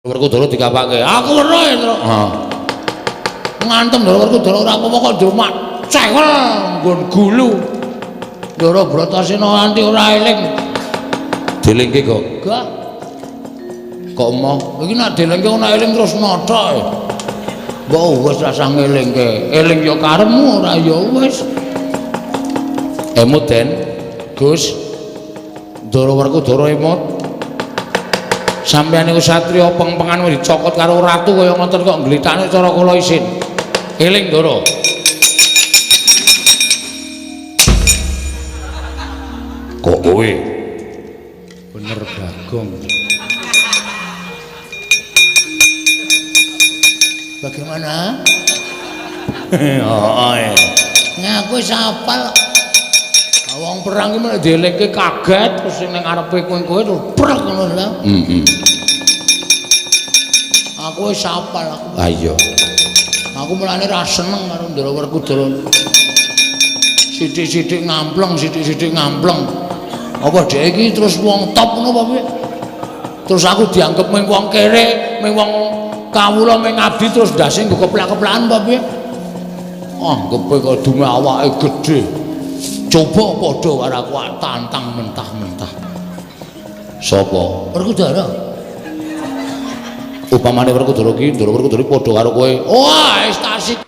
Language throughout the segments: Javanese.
Werkudara dikapake. Aku weruh ya, Truk. Heeh. Ngantem Ndara Werkudara ora apa-apa kok njomak cewel nggon gulu. Ndara Bratasena nganti ora eling. Dilingke kok. Gak. Kok emoh? Iki nek dilingke ora eling terus nothok. Mbok wis rasah ngelingke. Eling ya karepmu ora ya wis. Emut Den. Gus. Ndara Werkudara emut. Sampeyan niku satriya peng-pengan wis dicokot karo ratu kaya ngoten kok nglitakne cara kula isin. Eling Ndara. Kok kowe? Bener Bagong. Bagaimana? Heeh. Ngaku wis hafal. Wong perang ki nek dielingke kaget terus sing ning ngarepe kowe-kowe terus prek ngono lho. Heeh. Aku wis hafal aku. Ha iya. Aku mulane ra seneng karo Ndara Werkudara. Sithik-sithik ngampleng, sithik-sithik ngampleng. Apa dhek iki terus wong top ngono apa piye? Terus aku dianggep mung wong kere, mung wong kawula mung abdi terus ndase nggo keplak-keplakan apa piye? Anggepe kok dume awake gedhe. Coba padha karo aku tantang mentah-mentah. Sapa? Werkudara. Upamane Werkudara ki, Ndara Werkudara padha karo kowe. Wah, wis tasik.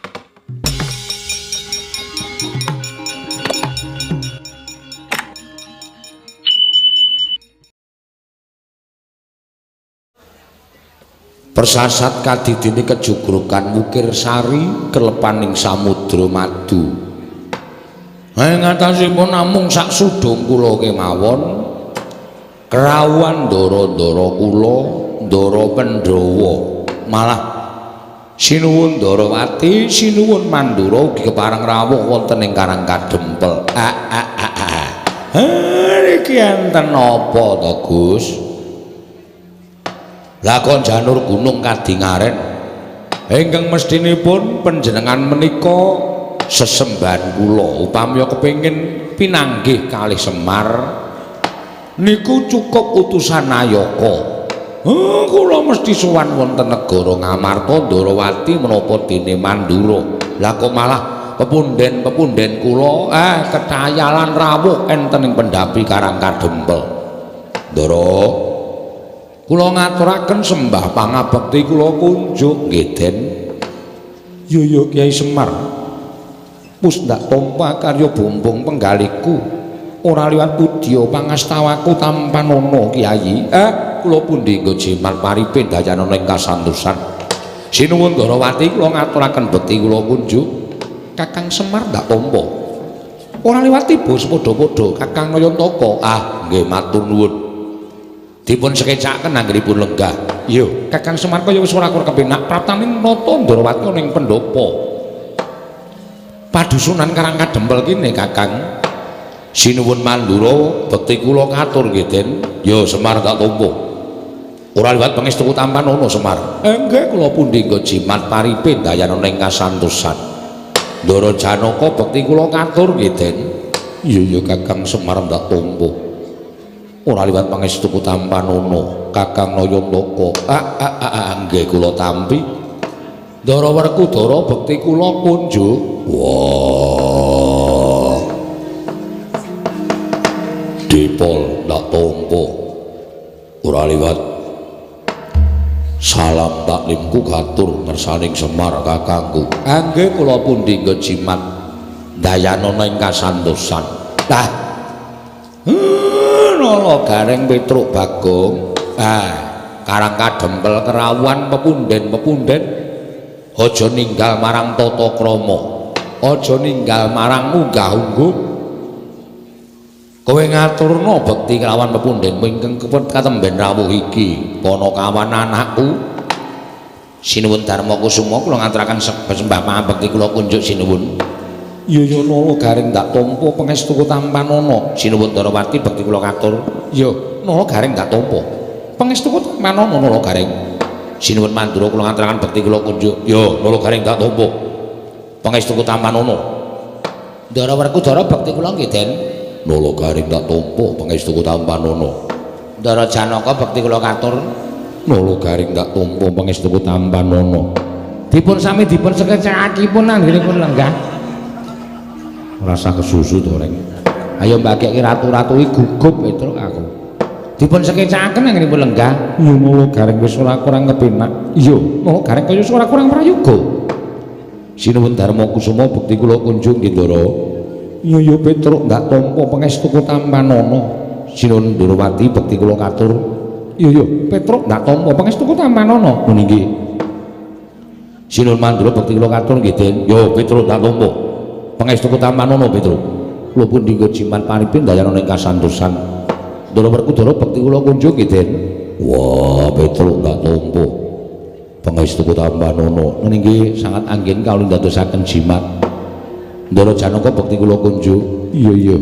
Persasat kadidine kejugrukan wukir sari kelepaning samudra madu. Ing atasipun namung sak sudung kula kemawon kerawuhan ndara-ndara kula, Ndara Pandhawa, malah sinuwun Ndarawati, sinuwun Mandura ugi kepareng rawuh wonten ing Karang Kadempel. Niki enten apa to, Gus? Lah kon janur gunung kadingaren ingkang mestinipun panjenengan menika sesembahan kula upami kepengin pinanggih kalih Semar niku cukup utusan Nayaka. Kula mesti sowan wonten negara Ngamarta Ndarawati menapa dene Mandura. Lah kok malah pepunden-pepunden kula ketayalan rawuh enten ing pendhapi Karang Kadempel. Ndara, kula ngaturaken sembah pangabekti kula kunjuk nggih Den. Yo yo Kyai Semar. Wis ndak tampa karya bumbung penggaliku. Ora liwat pudya pangastawaku tampanana Kyai. Kula pundi nggo jimat paripe dayanana ing kasantosan. Sinuwun Ndarawati kula ngaturaken bekti kula kunjuk. Kakang Semar ndak tampa. Ora liwat tiba sepadha-padha Kakang Nayantaka. Ah, nggih matur nuwun. Dipun sekecakaken anggenipun lenggah. Iya, Kakang Semar kaya wis ora kur kepenak praptaning nata Ndarawati ana ing pendhapa. Padusunan Karang Kadempel kene Kakang. Sinuwun Mandura bekti kula katur nggih Den. Ya Semar tak tampa. Ora liwat pangestuku tampanana Semar. Nggih kula pundi nggo jimat paripe dayanana ing kasantosan. Ndara Janaka bekti kula katur nggih Den. Iya ya Kakang Semar tak tampa. Ora liwat pangestuku tampanana Kakang Nayantaka. Nggih kula tampi. Ndara Werkudara bekti kula kunjuk. Wah. Dipol ndak tampa. Ora liwat salam taklimku katur ngersaning Semar kakangku. Nggih kula pundi nggo jimat dayanana ing kasantosan. Lah Nala Gareng Petruk Bagong. Karang Kadempel kerawuhan pepunden-pepunden aja ninggal marang tata krama, aja ninggal marang unggah-ungguh. Kowe ngaturna bekti kelawan pepunden ingkang katemben rawuh iki, panakawan anakku. Sinuwun Darma Kusuma kula ngaturaken sembah pangabekti kula kunjuk sinuwun. Iya ya Nala Gareng ndak tampa pangestuku tampanana. Sinuwun Ndarawati bekti kula katur. Ya Nala Gareng ndak tampa pangestuku tampanana Nala Gareng. Sinuwun Mandura kula ngaturaken bekti kula kunjuk. Ya Nala Gareng ndak tampa pangestuku tampanana. Ndara Werkudara bekti kula nggih Den. Nala Gareng ndak tampa pangestuku tampanana. Ndara Janaka bekti kula katur. Nolo garing tak tampa pangestuku tampanana. Dipun sami dipun sekecakipun anggenipun lenggah. Rasa kesusu to, Reng. Ayo mbageke ratu-ratu iki gugup Petruk aku. Dipun sekecakaken anggenipun lenggah. Iya Nolo garing wis ora kurang kepenak. Iya, Nolo garing kaya ora kurang prayoga. Sinuwun Darma Kusuma bekti kula kunjung nggih Ndara. Iya ya Petruk ndak tampa pangestuku tampanana. Sinuwun Ndorowati bekti kula katur. Iya ya Petruk ndak tampa pangestuku tampanana. Ngono nggih. Sinuwun Mandura bekti kula katur nggih Den. Yo Petruk ndak tampa pangestuku tampanana Petruk. Kula pun dinggo jimat paripin dayana ing kasantosan. Ndara Werkudara bekti kula kunjung nggih Den. Wah Petruk ndak tampa pangestuku tampanana. Ngene nggih sangat anggen kawula ndadosaken jimat. Ndara Janaka bekti kula kunjung. Iya iya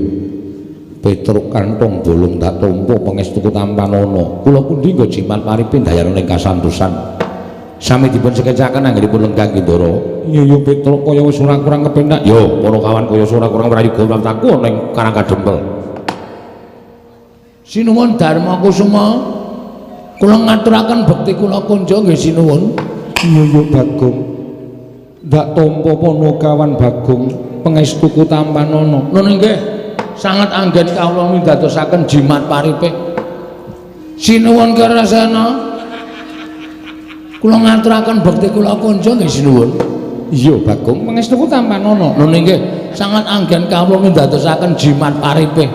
Petruk kantong bolong tak tampa pangestuku tampanana. Kula pundi nggo jimat paripin dayana ing kasantosan. Sami dipun sekecaken anggenipun lenggah nggih Ndara. Iya iya Petruk kaya wis ora kurang kepenak. Yo para kawan kaya ora kurang prayoga praptaku ana ing Karang Kadempel. Sinuwun Darma Kusuma kula ngaturaken bekti kula kunjung nggih sinuwun. Iya iya Bagong. Ndak tampa Panakawan Bagong pangestuku tampanana. Nun nggih sangat anggen kawula mindadosaken jimat paripe. Sinuwun Kerasena kula ngaturaken bekti kula kunjung nggih sinuwun. Iya Bagong pangestuku tampanana. Nun nggih sangat anggen kawula mindadosaken jimat paripe.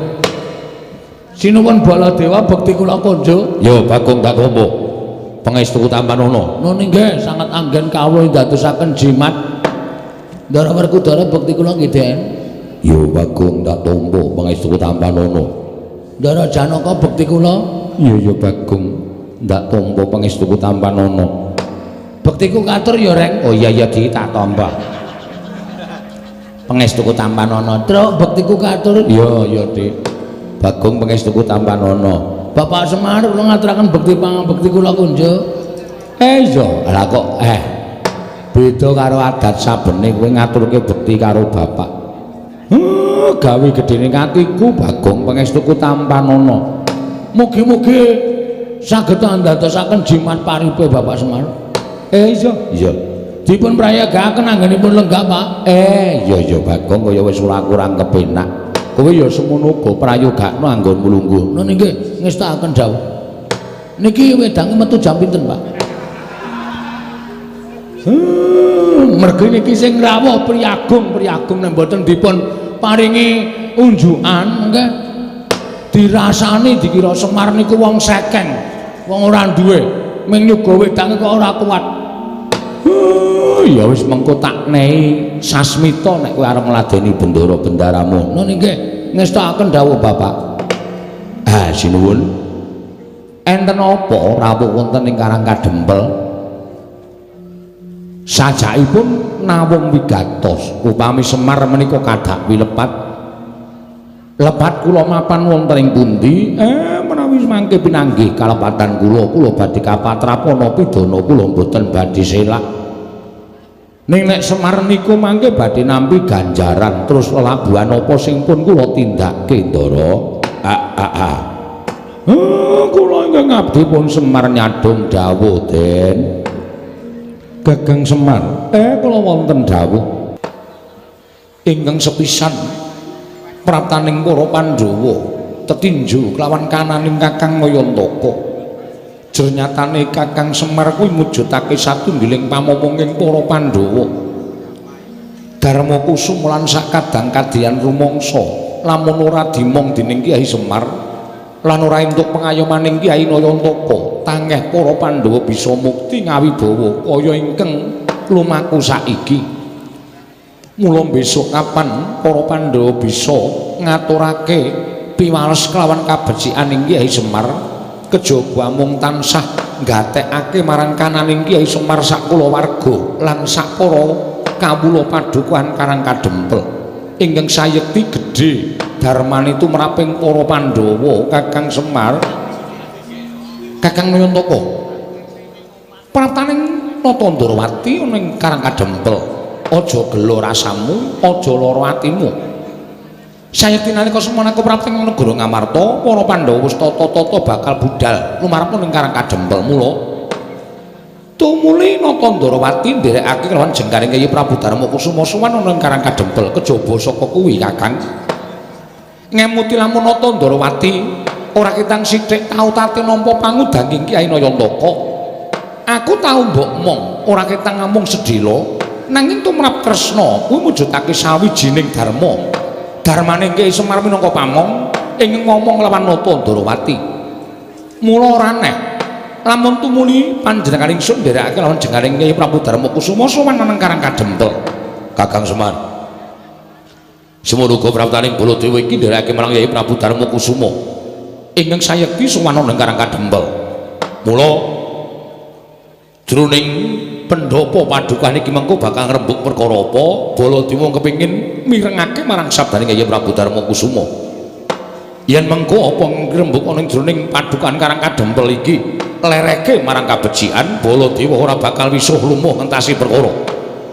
Sinuwun Baladewa bekti kula kunjung. Ya Bagong tak tampa pangestuku tampanana. Nun nggih sangat anggen kawula ndadosaken jimat. Ndara Werkudara bekti kula nggih Den. Ya Bagong tak tampa pangestuku tampanana. Ndara Janaka bekti kula. Iya ya Bagong ndak tampa pangestuku tampanana. Bektiku katur ya Reng. Oh iya iya di tak tampa. Pangestuku tampanana. Truk bektiku katur. Iya iya Dik. Bagong pangestuku tampanana. Bapak Semar kula ngaturaken bekti pangabekti kula kunjuk. Iya, lah kok beda karo adat sabene kowe ngaturke bekti karo bapak. Gawe gedene atiku Bagong pangestuku tampanana. Mugi-mugi saged ndadosaken jimat paripe Bapak Semar. Iya, iya. Dipun prayogakaken anggenipun lenggah, Pak. Iya iya Bagong kaya wis ora kurang kepenak. Kowe ya semono uga prayogakno anggonmu lungguh. Nun nggih ngestakaken dawuh. Niki wedange metu jam pinten, Pak? Mergi niki sing rawuh priyagung nek mboten dipun paringi unjukan nggih dirasani dikira Semar niku wong sekeng, wong ora duwe, ming nyuga wedange kok ora kuat. Ya wis mengko tak nehi sasmita nek kowe arep ngladeni bendara bendaramu. Nun nggih ngestakaken dawuh Bapak. Ah sinuwun. Enten apa rawuh wonten ing Karang Kadempel? Sajakipun nawung wigatos upami Semar menika kadak wilepat. Lepat kula mapan wonten ing pundi? Menawi mangke pinanggih kalepatan kula, kula badhe kapatrapana pidana kula mboten badhe selak. Ning nek Semar niku mangke badhe nampi ganjaran terus lelabuhan apa sing pun kula tindakke Ndara. Kula ingkang abdi pun Semar nyadong dawuh Den. Gagang Semar, kula wonten dawuh ingkang sepisan praptaning para Pandhawa tetinju kelawan kananing Kakang Nayantaka. Jernyatane Kakang Semar kuwi mujudake satunggiling pamomonging para Pandhawa. Darma Kusuma lan sakadang kadiyan rumangsa lamun ora dimong dening Kyai Semar lan ora entuk pengayomaning Kyai Nayantaka, tangeh para Pandhawa bisa mukti ngawibawa kaya ingkang lumaku saiki. Mula besok kapan para Pandhawa bisa ngaturake piwales kelawan kabecikan Kyai Semar, kejaba mung tansah nggatekake marang kananing Kyai Semar sak kulawarga lan sak para kawula padukuhan Karang Kadempel ingkang sayekti gedhe darmane tumraping para Pandhawa. Kakang Semar, Kakang Nayantaka praptaning Nata Ndorowati ana ing Karang Kadempel, aja gelo rasamu, aja lara atimu. Sayekti nalika semana prapting negara Ngamarta, para Pandhawa wis tata-tata bakal budal lumarep ning Karang Kadempel. Mula Tumuli Nata Ndarawati nderekake kelawan jengkaring Kyai Prabu Darma Kusuma sowan ana ing Karang Kadempel kejaba saka kuwi Kakang. Ngemuti lamun Nata Ndarawati ora ketang sithik tau tate nampa pangudanging Kyai Nayantaka. Aku tau mbok mong ora ketang ngamung sedhela nanging tumrap Kresna kuwi mujudake sawijining dharma. Dharmane Kyai Semar minangka pamong ing ngomong lawan Nata Ndarawati. Mula ora aneh lamun tumuli panjenengan ingsun nderekake lawan jengkaring Kyai Prabu Darma Kusuma sowan nang Karang Kadempel. Kakang Semar, semono uga praptaning Baladewa iki nderekake marang Kyai Prabu Darma Kusuma ingkang sayekti sowan nang Karang Kadempel. Mula jroning pendhapa padukan iki mengko bakal ngrembug perkara apa, Baladewa kepengin mirengake marang sabdaning Kyai Prabu Darma Kusuma. Yen mengko apa ngrembug ana ing jroning padukan Karang Kadempel iki lereke marang kabecikan, Baladewa ora bakal wisuh lumuh ngentasi perkara.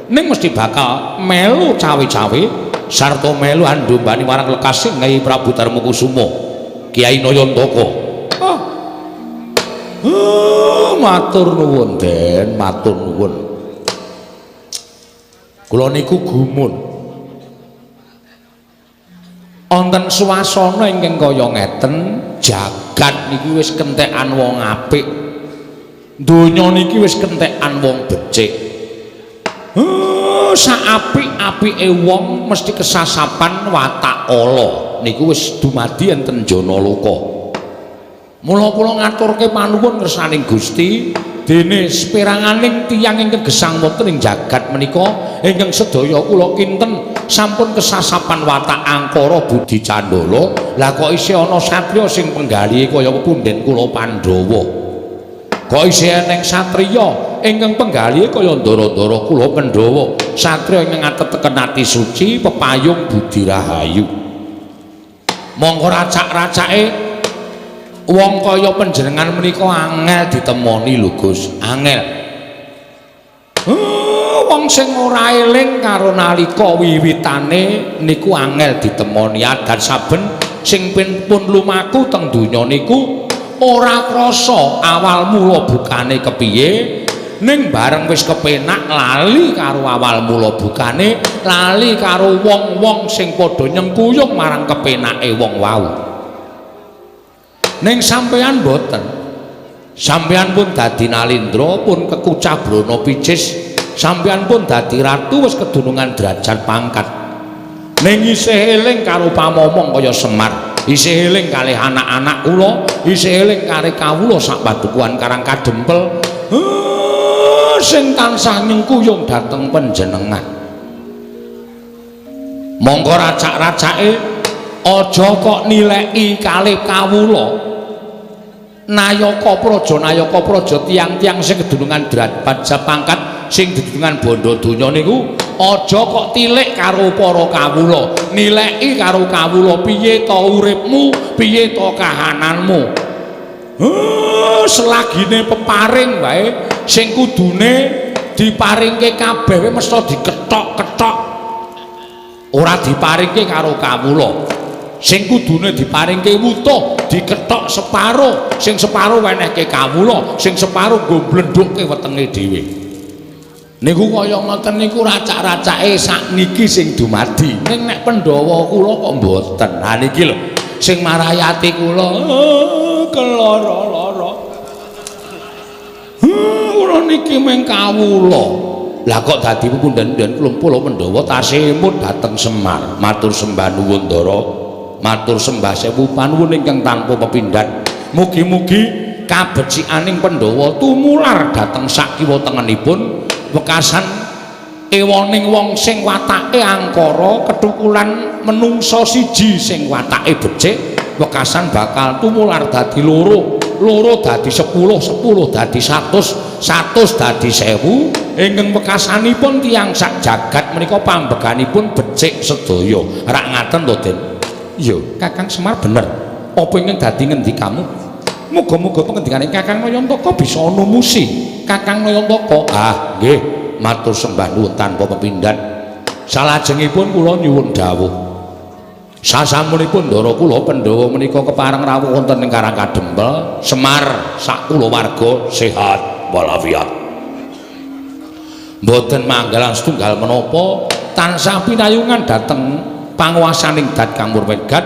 Ning mesti bakal melu cawe-cawe sarta melu andombani marang lekasing Kyai Prabu Darma Kusuma, Kyai Nayantaka. Ah. Matur nuwun, Den, matur nuwun. Kula niku gumun. Wonten swasana ingkang kaya ngeten, jagat niki wis kentekan wong apik. Donya niki wis kentekan wong becik. Sak apik-apike wong mesti kesasapan watak ala. Niku wis dumadi enten jana loka. Mula kula ngaturke panuwun ngersaning Gusti, dene seperanganing tiyang ingkang gesang wonten ing jagat menika ingkang sedaya kula kinten sampun kesasapan watak angkara budi candala. Lah kok isih ana satriya sing penggalihe kaya punden kula Pandhawa? Kok isih eneng satriya ingkang penggalihe kaya ndara-ndara kula Pandhawa, satriya ingkang ateteken ati suci pepayung budi rahayu. Mongko racak-racake wong kaya panjenengan menika angel ditemoni lho Gus, angel. Wong sing ora eling karo nalika wiwitane niku angel ditemoni. Adat saben sing pun lumaku teng donya niku ora krasa awal mula bukane kepiye, ning bareng wis kepenak lali karo awal mula bukane, lali karo wong-wong sing padha nyengkuyung marang kepenake wong wau. Ning sampeyan mboten. Sampeyan pun dadi nalindra, pun kekucah brana picis, sampeyan pun dadi ratu wis kedunungan derajat pangkat. Ning isih eling karo pamomong kaya Semar, isih eling kalih anak-anak kula, isih eling kalih kawula sak padukuhan Karang Kadempel, sing tansah nyengkuyung dhateng panjenengan. Mongko racak-racake aja kok nileki kalih kawula. Nayaka praja, nayaka praja tiyang-tiyang sing kedunungan derajat pangkat, sing dedunungan bondo donya niku aja kok tilik karo para kawula, nileki karo kawula piye to uripmu, piye to kahananmu. Selagine peparing wae sing kudune diparingke kabeh wae mesti dikethok-kethok, ora diparingke karo kawula. Sing kudune diparingke wutuh dikethok separo, sing separo wenehke kawula, sing separo nggo blendhukke wetenge dhewe. Niku kaya ngoten niku racak-racake sakniki sing dumadi. Ning nek Pandhawa kula kok mboten. Ha niki lho sing marai ati kula keloro-loro. Kula niki mung kawula. Lah kok dadi pepundhen-pundhen kula para Pandhawa tasih emut dhateng Semar. Matur sembah nuwun Ndara. Matur sembah sewu panuwun ingkang tanpa pepindhan. Mugi-mugi kabecikaning Pandhawa tumular dhateng sak kiwa tengenipun wekasan ewoning wong sing watake angkara kethukulan menungsa siji sing watake becik, wekasan bakal tumular dadi loro, loro dadi 10, 10 dadi 100, 100 dadi 1000. Ingkang wekasanipun tiyang sak jagat menika pambeganipun becik sedaya. Rak ngaten to, Den? Iya, Kakang Semar bener. Apa ingkang dadi ngendikamu? Muga-muga pengendikane Kakang Nayantaka bisa numusi. Kakang Nayantaka, ah nggih, matur sembah nuwun tanpa pepindhan. Salajengipun kula nyuwun dawuh. Sasampunipun ndara kula Pandhawa menika kepareng rawuh wonten ing Karang Kadempel, Semar sak kulawarga sehat walafiat. Mboten manggalan setunggal menapa tansah pinayungan dhateng panguwasaning Dat Kang Murwedgat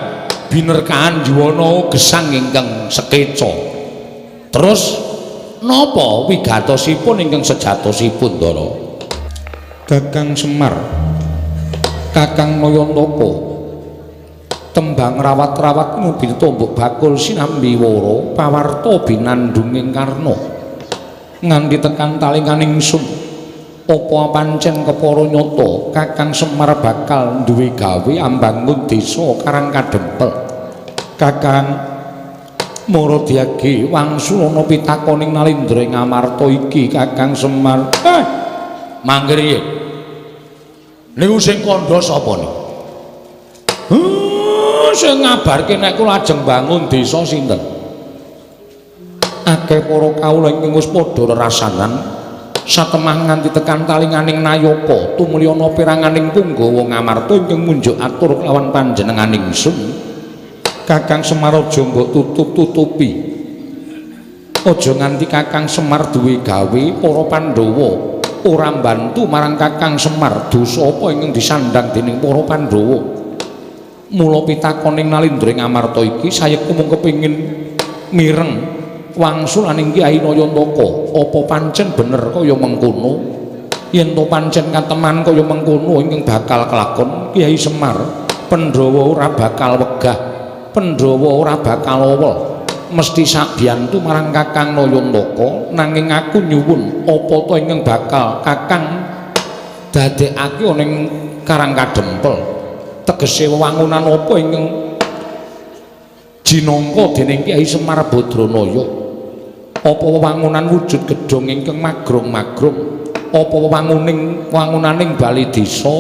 binerkahan yuwana gesang ingkang sekeca. Terus napa wigatosipun ingkang sejatosipun, Ndara? Kakang Semar, Kakang Nayantaka, tembang rawat-rawat ngubi tombok bakul sinambi wara pawarta binandunging karna nganti tekan talinganing ingsun. Apa pancen kepara nyata Kakang Semar bakal duwe gawe ambangun desa Karang Kadempel? Kakang Maradiage wangsulana pitakoning Nalindra ing Amarta iki, Kakang Semar. Mangkriye? Niku sing kandha sapa niku? Sing ngabarke nek kula ajeng bangun desa sinten? Akeh para kawula ingkang wis padha rerasanan satemah nganti tekan talinganing nayaka tumuli ana peranganing punggawa Ngamarta ingkang munjuk atur kelawan panjenenganing ingsun. Kakang Semar aja mbok tutup-tutupi. Aja nganti Kakang Semar duwe gawe para Pandhawa ora mbantu marang Kakang Semar, dosa apa ingkang disandhang dening para Pandhawa. Mula pitakoning Nalindra ing Amarta iki sayekti mung kepengin mireng wangsulaning Kyai Nayantaka, apa pancen bener kaya mengkono? Yen to pancen kateman kaya mengkono ingkang bakal kelakon Kyai Semar, Pandhawa ora bakal wegah, Pandhawa ora bakal owel, mesti sabiyantu marang Kakang Nayantaka. Nanging aku nyuwun apa to ingkang bakal Kakang dadekake ana ing Karang Kadempel? Tegese wewangunan apa ingkang jinangka dening Kyai Semar Badranaya? Apa wewangunan wujud gedhong ingkang magrong-magrong? Apa wewanguning wangunaning bali desa?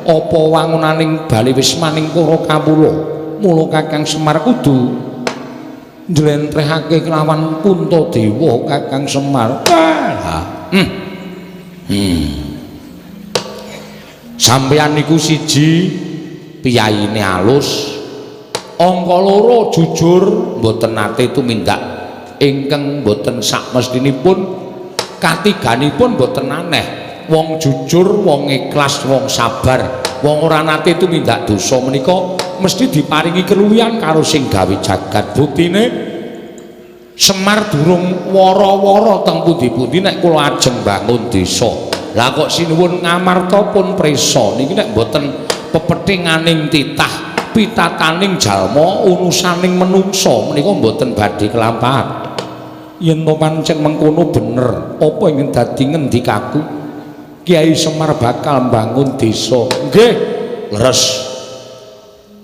Apa wangunaning bali wismaning para kawula? Mula Kakang Semar kudu njlentrehake kelawan Puntadewa, Kakang Semar. Sampeyan niku siji piyayine alus, angka loro jujur, mboten nate tumindak ingkang mboten sakmestinipun, katiganipun mboten aneh. Wong jujur, wong ikhlas, wong sabar, wong ora nate tumindak dosa menika mesti diparingi keluwihan karo sing gawe jagat. Buktine Semar durung wara-wara teng pundi-pundi nek kula ajeng bangun desa. Lah kok sinuwun Ngamarta pun prisa niki nek mboten pepetinganing titah pitataning jalma unusaning menungsa menika mboten badhe kelampahan. Yen to pancen mengkono bener apa ingkang dadi ngendikaku, Kyai Semar bakal mbangun desa? Nggih, leres.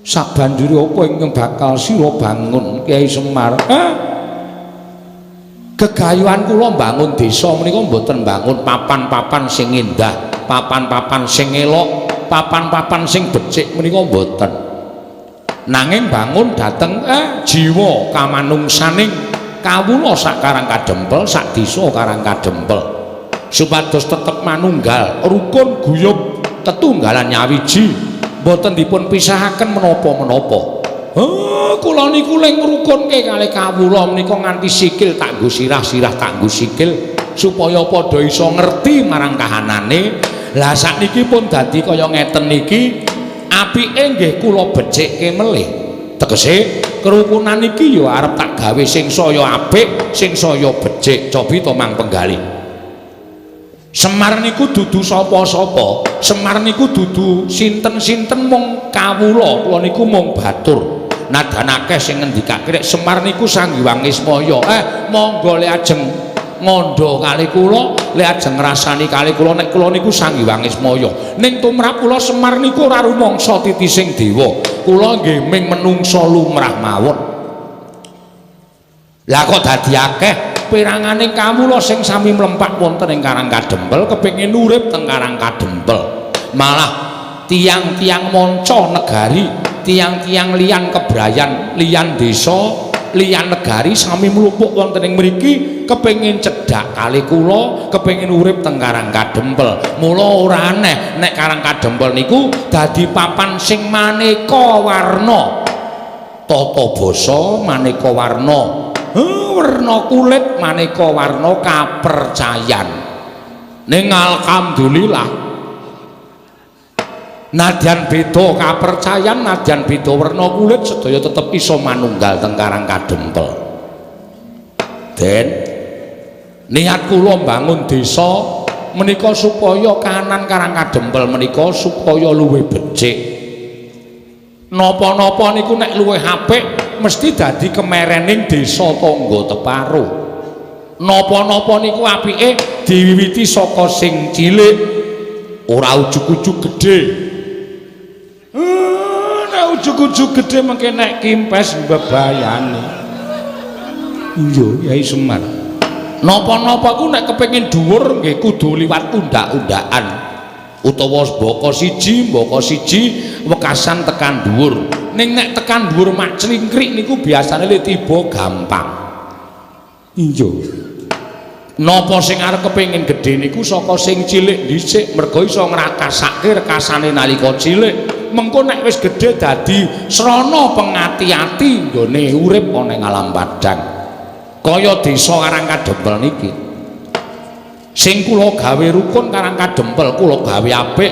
Sabanjure apa ingkang bakal sira bangun, Kyai Semar? Gegayuhan kula mbangun desa menika mboten mbangun papan-papan sing endah, papan-papan sing elok, papan-papan sing becik menika mboten. Nanging bangun dhateng jiwa kamanungsaning kawula sak Karang Kadempel, sak desa Karang Kadempel, supados tetep manunggal, rukun, guyub, tetunggalan nyawiji, mboten dipun pisahaken menapa-menapa. Kula niku ling ngrukunke kalih kawula menika nganti sikil tak nggo sirah, sirah tak nggo sikil, supaya padha iso ngerti marang kahanane. Lah sakniki pun dadi kaya ngeten niki, apike nggih kula becikke melih. Tegese kerukunan iki ya arep tak gawe sing saya apik, sing saya becik. Cobi to Mang Penggalih. Semar niku dudu sapa-sapa, Semar niku dudu sinten-sinten, mung kawula, kula niku mung batur. Nadan akeh sing ngendikake nek Semar niku Sang Hyang Ismaya. Monggo le ajeng ngandha kali kula, le ajeng ngrasani kali kula nek kula niku Sang Hyang Ismaya. Ning tumrap kula Semar niku ora rumangsa titising dewa. Kula nggih ming menungsa lumrah mawon. Lah kok dadi akeh peranganing kawula sing sami mlempak wonten ing Karang Kadempel kepengin urip teng Karang Kadempel. Malah tiang-tiang manca negari, tiang-tiang liyan kebrayan, liyan desa, liyan negari sami mlupuk wonten ing mriki kepengin cedhak kali kula, kepengin urip teng Karang Kadempel. Mula ora aneh nek Karang Kadempel niku dadi papan sing maneka warna. Tata basa maneka warna, werna kulit maneka warna kapercayan. Ning alhamdulillah nadyan beda kapercayan, nadyan beda werna kulit, sedaya tetep iso manunggal teng Karang Kadempel. Den, niat kula mbangun desa menika supaya kahanan Karang Kadempel menika supaya luwih becik. Napa-napa niku nek luwih apik mesti dadi kemerening desa tangga teparo. Napa-napa niku apike diwiwiti saka sing cilik, ora ujug-ujug gedhe. Nek ujug-ujug gedhe mengke nek kimpes mbebayani. Iya, Yai Semar. Napa-napa ku nek kepengin dhuwur nggih kudu liwat undak-undakan. Utawa mbaka siji, mbaka siji wekasan tekan dhuwur. Ning nek tekan dhuwur mak clingkrik niku biasane le tiba gampang. Iya. Napa sing arep kepengin gedhe niku saka sing cilik dhisik, merga iso ngrakasake rekasane nalika cilik. Mengko nek wis gedhe dadi srana pengati-ati nggone urip ana ing alam padhang. Kaya desa Karang Kadempel niki. Sing kula gawe rukun Karang Kadempel, kula gawe apik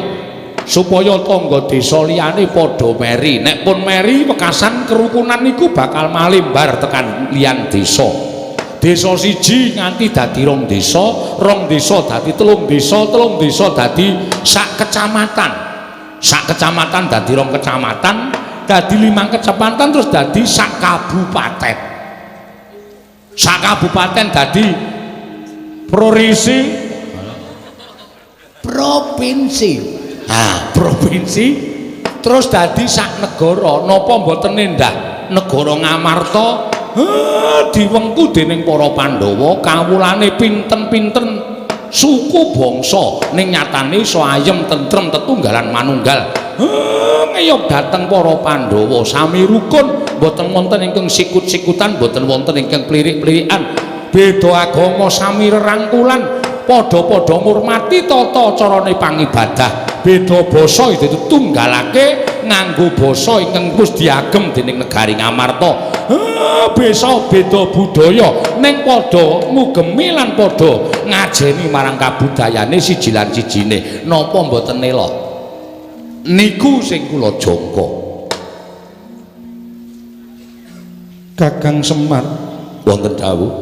supaya tangga desa liyane padha meri. Nek pun meri wekasan kerukunan niku bakal malimbar tekan liyan desa. Desa siji nganti dadi rong desa, rong desa dadi telung desa, telung desa dadi sak kecamatan. Sak kecamatan dadi rong kecamatan, dadi 5 kecamatan, terus dadi sak kabupaten. Sak kabupaten dadi provinsi, provinsi. Ah, provinsi terus dadi sak negara. Napa mboten endah negara Ngamarta diwengku dening para Pandhawa, kawulane pinten-pinten suku bangsa, ning nyatane iso ayem tentrem tetunggalan manunggal. Ngeyop dhateng para Pandhawa sami rukun, mboten wonten ingkang sikut-sikutan, mboten wonten ingkang plirik-plirikan. Beda agama sami rerangkulan, padha-padha ngurmati tata carane pangibadah. Beda basa ditunggalake nganggo basa ingkang wis diagem dening negari Ngamarta. Besa beda budaya ning padha ngugemi lan padha ngajeni marang kabudayane siji lan sijine. Napa mboten elok? Niku sing kula jangka. Kakang Semar wonten dawuh.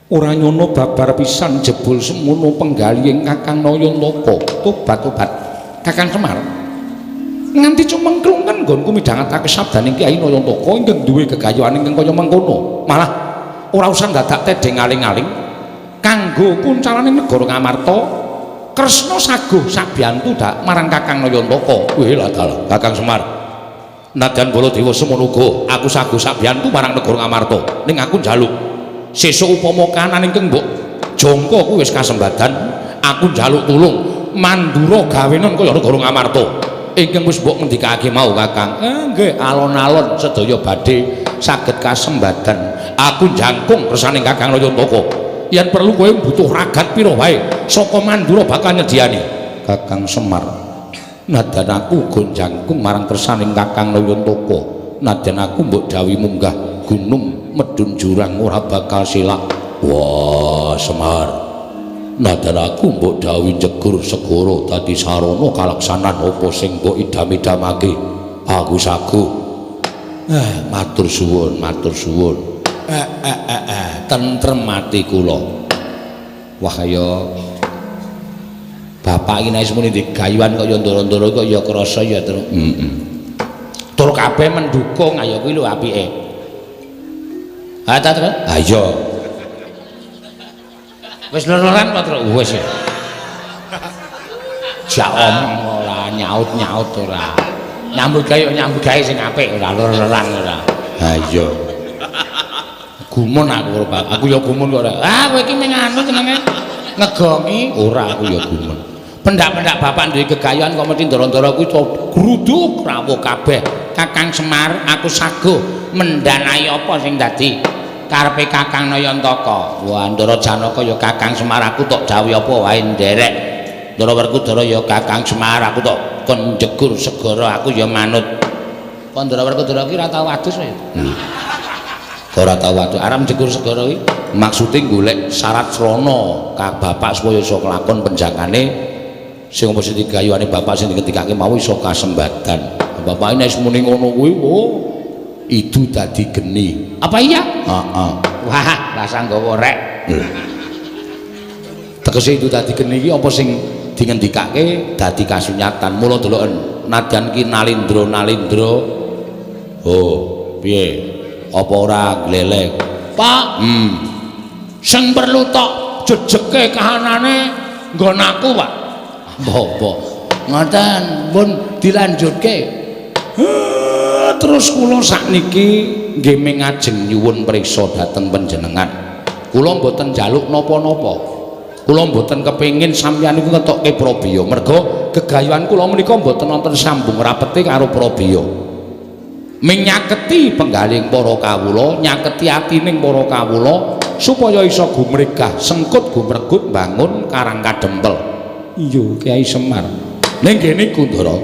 Ora nyono babar pisan jebul semono penggalihing Kakang Nayantaka. Tobat-tobat Kakang Semar. Nganti cumengklungen nggonku midhangetake sabdaning Kyai Nayantaka ingkang duwe gegayuhan ingkang kaya mengkono. Malah ora usah dadak tedheng aling-aling kanggo kuncalane negara Ngamarta. Kresna saguh sabiyantu dak marang Kakang Nayantaka. Wih lah dalah Kakang Semar. Nadyan Baladewa semono uga aku saguh sabiyantu marang negara Ngamarta. Ning aku njaluk sesuk upama kanan ingkang mbok jangka kuwi wis kasembadan, aku njaluk tulung mandura gawenan kaya negara Ngamarta ingkang wis mbok ngendikake mau Kakang. Nggih, alon-alon sedaya badhe saged kasembadan. Aku jangkung kersane Kakang Nayantaka. Yen perlu kowe butuh ragat pira wae saka Mandura bakal nyediani. Kakang Semar, nadyan aku uga jangkung marang kersaning Kakang Nayantaka. Nadyan aku mbok dawuhi munggah gunung medhun jurang ora bakal silak. Wah Semar, nadyan aku mbok dawuhi njegur segara dadi sarana kalaksanan apa sing mbok idam-idamake, aku saguh. Matur suwun, matur suwun. Tentrem ati kula. Wah ya bapak iki nek muni digayuhan kaya ndoro-ndoro kok ya krasa ya terus. Heeh. Tur kabeh mendukung, ayo kuwi lho apike. Ha ta terus? Ha iya. Wis lor-loran apa terus? Wis. Jak omong ora nyaut-nyaut ora. Nyambut gawe nyambut gawe sing apik ora lor-loran ora. Ha iya. Gumun aku karo bapak. Aku ya gumun kok ora. Ah kowe iki mung anu jenenge ngegongi ora, aku ya gumun. Pendak-pendak bapak duwe gegayuhan kok mesti ndoro-ndoro kuwi gruduk rawuh kabeh. Kakang Semar, aku saguh mendanai apa sing dadi karepe Kakang Nayantaka. Wah, Ndara Janaka ya Kakang Semar aku tok dawuhi apa wae nderek. Ndara Werkudara ya Kakang Semar aku tok kon njegur segara aku ya manut. Kok Ndara Werkudara ki ora tau adus ya? Ora tau atuh arep jegur segara kuwi maksude golek syarat srana ka bapak supaya iso kelakon penjakane sing apa sing digayuhane bapak sing diketikake mau iso kasembadan. Bapak nek wis muni ngono kuwi, oh idu dadi geni. Apa iya? Heeh. Wah, rasa nggawa rek. Tegese itu dadi geni iki apa sing dingendikake dadi kasunyatan. Mula deloken nadyan ki nalindra-nalindra. Oh, piye? Apa ora gleleng? Pak, sing perlu tok jejeke kahanane nggon aku, Pak. Apa? Ngoten, pun dilanjutke. Terus kula sakniki nggih mingajeng nyuwun priksa dhateng panjenengan. Kula mboten njaluk napa-napa. Kula mboten kepengin sampeyan niku ngetokke prabiya. Merga gegayuhan kula menika mboten wonten sambung rapete karo prabiya. Menyaketi penggaling para kawula, nyaketi atining para kawula supaya iso gumregah, sengkut gumregut bangun Karang Kadempel. Iya, Kyai Semar. Ning kene Kundara.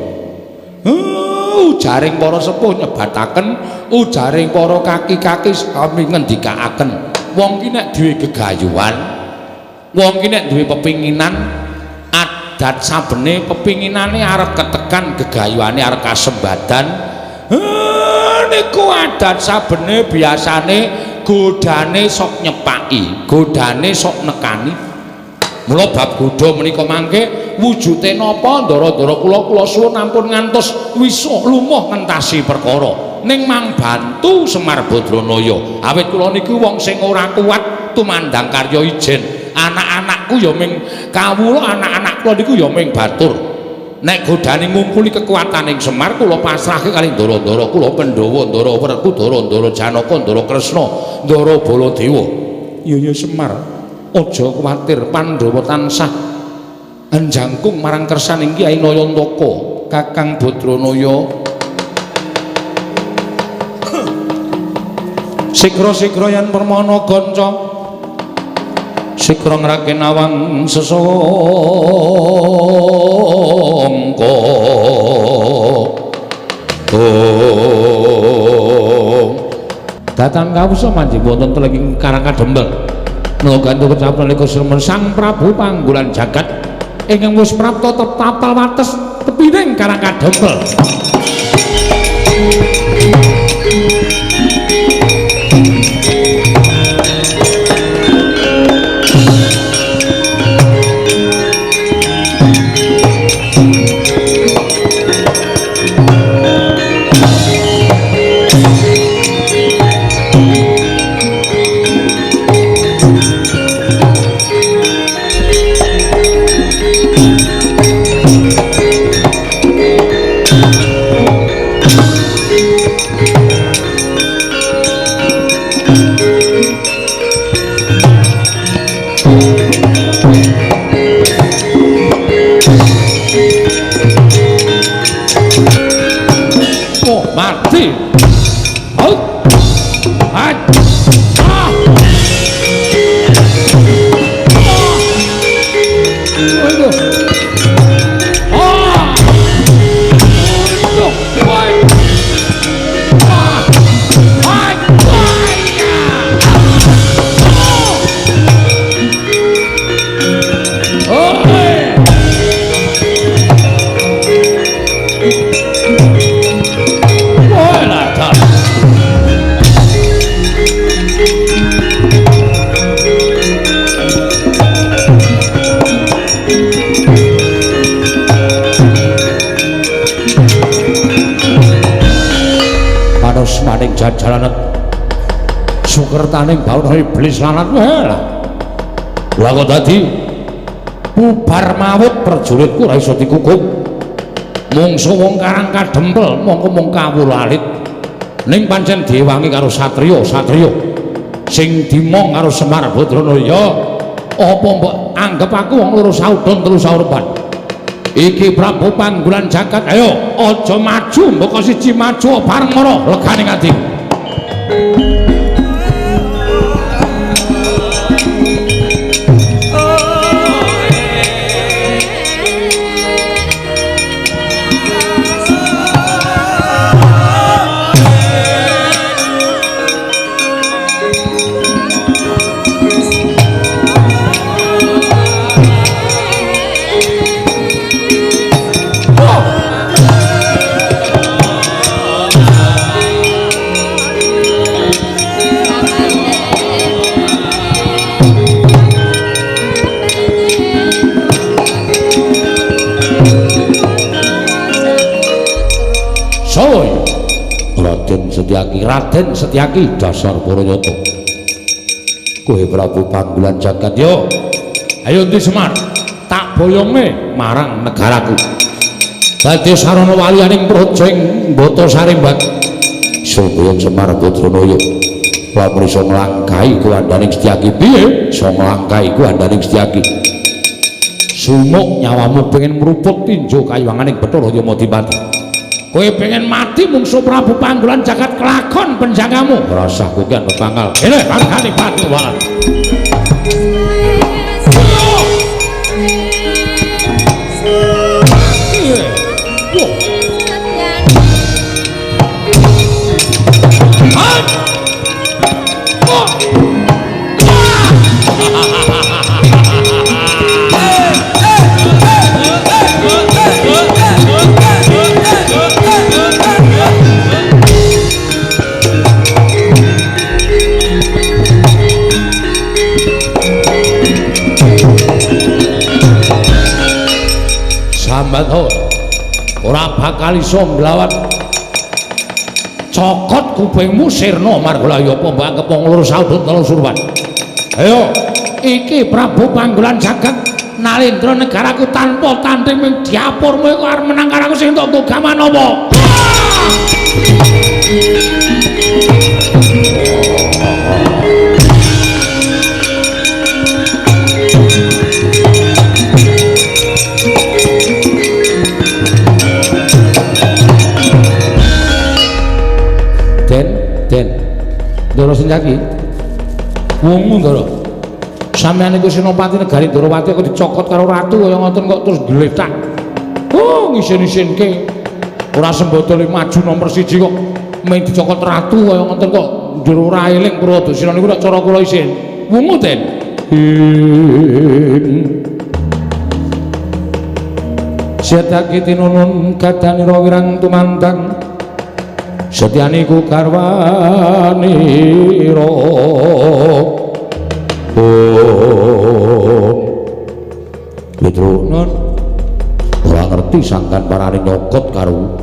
Ujaring para sepuh nyebataken, ujaring para kaki-kaki sami ngendikaaken. Wong ki nek duwe gegayuhan, wong ki nek duwe pepinginan, adat sabene pepinginane arep ketekan, gegayuhane arep kasembadan. Niku adat sabene biasane godane sok nyepaki, godane sok nekani. Mula bab godha menika mangke wujude napa ndara-ndara kula kula suwun ampun ngantos wisa lumuh ngentasi perkara. Ning mang bantu Semar Badranaya. Awit kula niku wong sing ora kuat tumandang karya ijen. Anak-anakku ya ming kawula, anak-anak kula niku ya ming batur. Nek godane ngumpuli kekuatan ing Semar kula pasrahke kali ndara-ndara kula Pandhawa, Ndara Werkudara, Ndara Janaka, Ndara Kresna, Ndara Baladewa. Iya ya Semar, aja kuwatir, Pandhawa tansah njangkung marang kersaning Kyai Nayantaka, Kakang Badranaya. Sikra-sikra yen permana kanca, sikra ngrake nawang sesangka. Datan kawusa manjing wonten telenging Karang Kadempel. Mula gantu kecap nalika sremen Sang Prabu Panggulan Jagat ingkang wis prapta tetapal wates tepining Karang Kadempel. Maning jajalanet sukertaning bawana iblis lanat lah. Lah kok dadi bubar mawut prajuritku ora iso dikukup. Mungsu wong Karang Kadempel mongko mung kawula alit. Ning pancen diwangi karo satriya-satriya sing dimong karo Semar Badranaya. Apa mbok anggep aku wong loro saudon telu saurepan? Iki Prabu Panggulan Jagat, ayo aja maju, mbok siji maju bareng mara legane ati. Jawa. Raden Setyaki, Raden Setyaki dasar Paranyata. Kowe Prabu Panggulan Jagat yo. Ayo endi Semar? Tak boyongne marang negaraku. Dadi sarana waliyaning praja ing Bata Sarimbat. Semboyong Semar Badranaya. Lamun iso nglangkahi kuwandaning Setyaki piye? Iso nglangkahi kuwandaning Setyaki. Sumuk nyawamu pengen mruput tinju kayuwanganing Bathara Yamadipati. Kowe pengen mati mungsu Prabu Panggulan Jagat kelakon penjagamu. Ora usah kokean pepangkal. Kene margane pati walat. Sambat ora bakal iso nglawan. Cokot kupingmu sirna margolaya apa mbok anggep wong loro saudut telu surwan. Ayo, iki Prabu Panggulan Jagat nalendra negaraku tanpa tanding ming diapurmu iku arep menang karo aku sing entuk gaman apa? Den, Ndara Setyaki. Wungu Ndara. Sampeyan iku senopati negari Ndrawati kok dicokot karo ratu kaya ngoten kok terus gletak. Oh, ngisin-isinke. Ora sembadane maju nomor 1 kok mung dicokot ratu kaya ngoten kok njur ora eling Purwadasina niku nek cara kula isin. Wungu, Den. Setyaki tinunun gadanira wirang tumandang. Setyani ku garwanira. Om Petro ora ngerti sangkan parane nyokot karo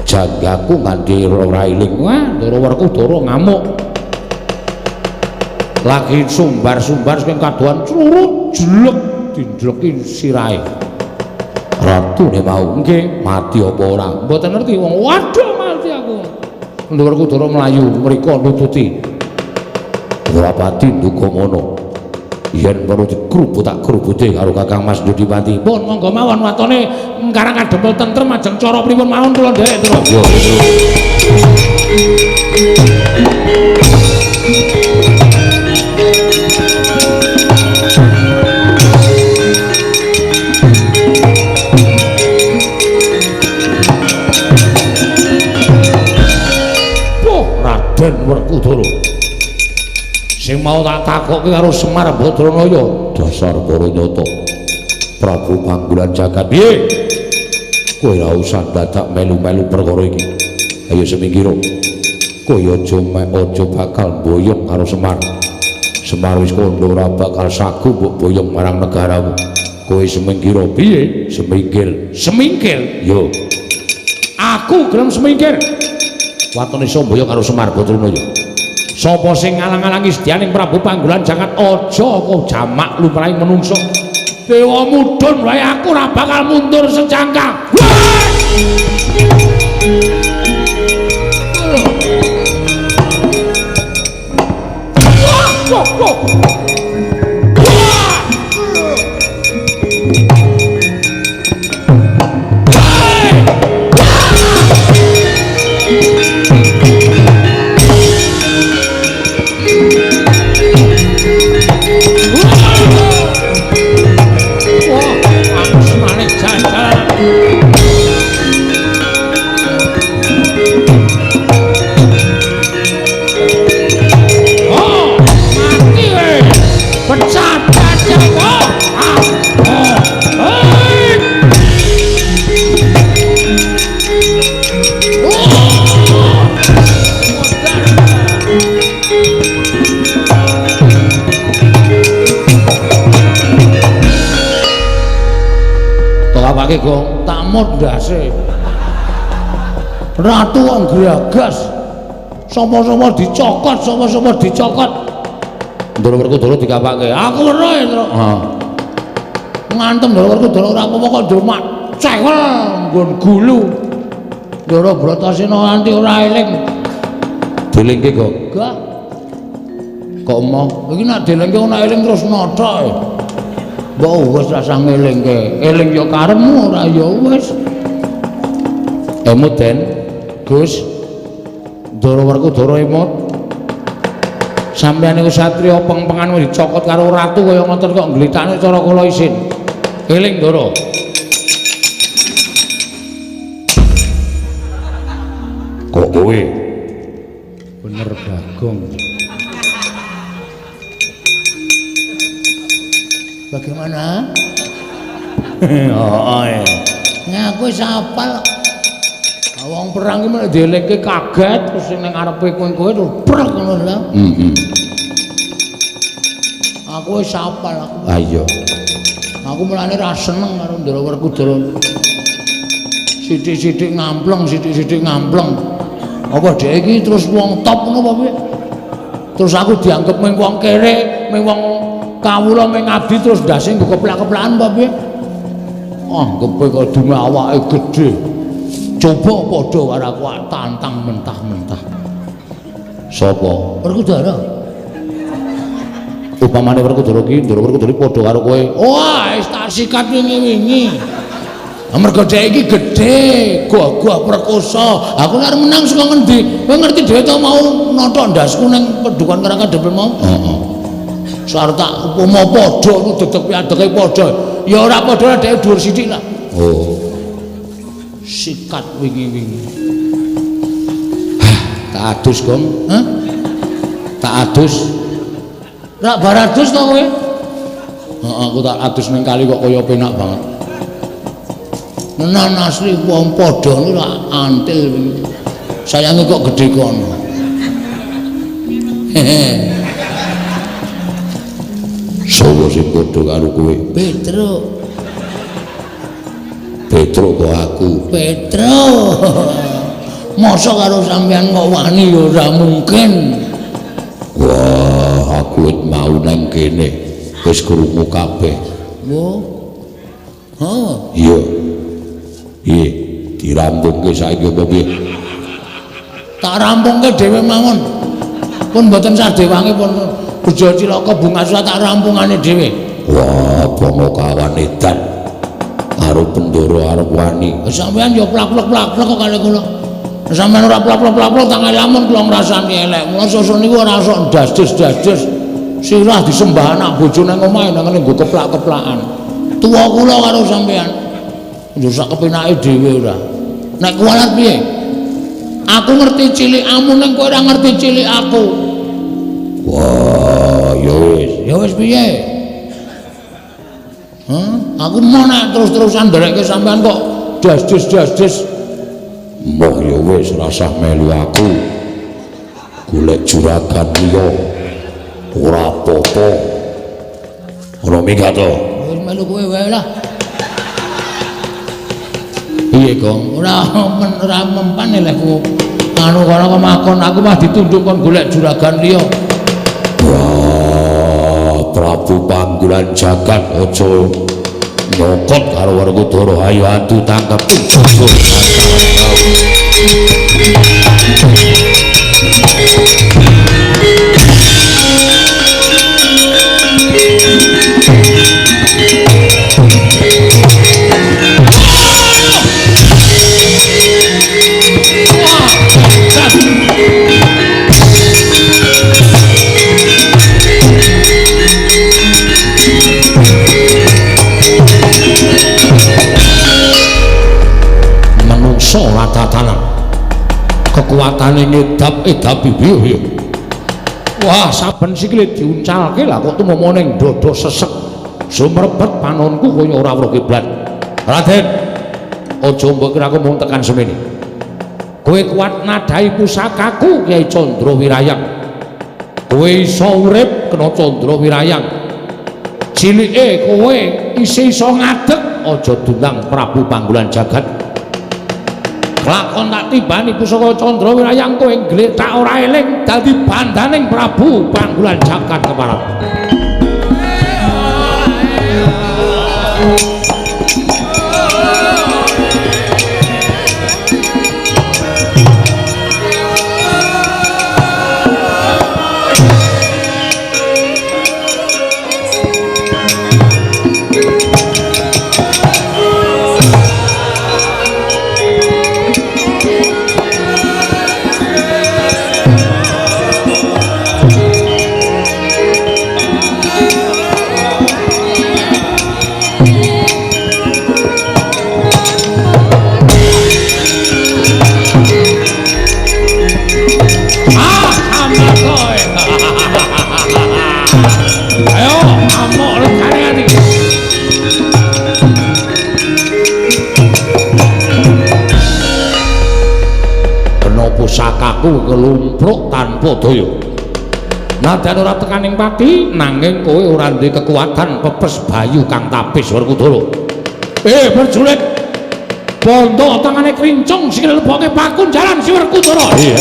janggaku nganti ora eling. Wah, Ndara Werkudara ngamuk. Lagi sumbar-sumbar sing kadohan clurut jelek dinjleki sirahe. Ratune mau nggih mati apa ora? Mboten ngerti wong. Waduh mati aku. Ndara Werkudara mlayu mriko nututi. Drapati Dukamono. Yen perlu dikrubut tak krubute karo Kakang Mas Dudipati. Pun monggo mawon watone karang kadempel tentrem ajeng cara pripun mawon kula nderek terus. Yo. Oh, Raden Werkudara. Sing mau tak takokke karo Semar Badranaya, dasar Paranyata. Prabu Panggulan Jagat piye? Kowe ora usah dadak melu-melu perkara iki. Ayo semingkira. Kowe aja aja bakal boyong karo Semar. Semar wis kandha ora bakal sagu mbok boyong marang negaramu. Kowe semingkira piye? Semingkir. Semingkir? Yo. Aku gelem semingkir. Watone iso boyong karo Semar Badranaya. Sapa sing ngalang-alangi sedyaning Prabu Panggulan Jagat aja kok jamak lumrahing menungso. Dewa mudhun wae aku ora bakal mundur sejangka. Wah! Awake gong tak mut ndase. Ratu kok gragas. Sapa-sapa dicokot, sapa-sapa dicokot. Ndara Werkudara dikapake. Aku weruh ya, Tru. Heeh. Ngantem Ndara Werkudara ora apa-apa kok ndromak cewel nggon gulu. Ndara Bratasena nganti ora eling. Dilingke kok. Gah. Kok emoh? Iki nek dilingke ora eling terus nothok. Mbok wis rasah ngelingke. Eling ya karepmu ora ya wis. Emut Den. Gus. Ndara Werkudara emut. Sampeyan niku satriya peng-pengan dicokot karo ratu kaya ngoten kok nglitakne cara kula isin. Eling Ndara. Kok kowe? Bener Bagong. Bagaimana? Heeh. Ngaku wis apal. Wong perang iki nek dielingke kaget terus sing ning ngarepe kowe-kowe terus prek ngono lho. Heeh. Aku wis apal aku. Ha iya. Aku mulane ra seneng karo Ndara Werkudara. Sithik-sithik ngampleng, sithik-sithik ngampleng. Apa dhek iki terus wong top ngono apa piye? Terus aku dianggep mung wong kere, mung wong kawula mung abdi terus ndase nggo keplak-keplakan apa piye? Anggepe kok dume awake gedhe. Coba padha karo aku tantang mentah-mentah. Sapa? Werkudara. Upamane Werkudara ki Ndara Werkudara padha karo kowe. Wah, wis tak sikat wingi-wingi. Mergo dhek iki gedhe, gagah perkosa. Aku nek arep menang saka ngendi? Kowe ngerti dhewe to mau nothok ndasku ning pedukan Karang Kadempel mau? Heeh. Sar tak upama padha ku dedeg piadege padha. Ya ora padha dhek dhuwur sithik lah. Oh. Sikat wingi-wingi. Hah, tak adus, Gong. Hah? Tak adus. Rak bar adus to kowe? Heeh, aku tak adus ning kali kok kaya penak banget. Nenan asli wong padha niku rak antil wingi. Sayange kok gedhe kono. Hehe. Sopo sing padha karo kowe? Petruk. Petruk kok aku. Petruk. Mosok karo sampean kok wani ya ora mungkin. Wah, aku wit mau nang kene wis krungu kabeh. Wo. Ha. Iya. Piye? Dirampungke saiki apa piye? Tak rampungke dhewe mawon. Pun mboten sadewangi pun bejo cilaka bunga tak rampungane dhewe. Wah, bongo kawan edan. Karo Bendoro arep wani. Sampeyan ya plak-plak-plak kok kali kula. Sampeyan ora plak-plak-plak tak lamun kula ngrasani elek. Mula sesuk niku ora sok dasdes-dasdes. Sirah disembah anak bojo nang omahe nang ngene nggo keplak-keplakan. Tuwa kula karo sampeyan. Yo sak kepenake dhewe ora. Nek kuwalat piye? Aku ngerti cilikamu ning kowe ora ngerti cilik aku. Wah, ya wis. Ya wis piye? Hah? Aku mau nek terus-terusan nderekke sampean kok das-das-das-das. Mbah ya wis rasah melu aku. Golek juragan liya. Ora apa-apa. Ora minggat to. Wis melu kowe wae lah. Piye, Gong? Ora ora mempan lehku. Anu kono kok makon aku mah ditunduk kon golek juragan liya. Wah, Prabu Panggulan Jagat aja nyokot karo Werkudara. Ayo adu tangkep. Manungsa latatanan kekuatane ngedap-edap piye. Wah, saben sikile diuncalke lah kok tumama ning dada sesek sumrebet panonku kaya ora weruh kiblat. Raden, aja mbok kira aku mung tekan semene. Kowe kuat nadai pusakaku Kyai Candra Wirayang. Kowe iso urip kena Candra Wirayang. Cilike kowe isih iso ngadeg, aja dundang Prabu Panggulan Jagat. Lakon tak tibani pusaka Candra Wirayang kowe ngletak ora eling dadi bandaning Prabu Panggulan Jagat Keparat. Pusakaku kelumpruk tanpa daya. Nadyan ora tekaning pati, nanging kowe ora duwe kekuatan pepes bayu kang tapis Werkudara. Prajurit, bondo tangane krincung sikil leboke pakunjaran si Werkudara. Iya.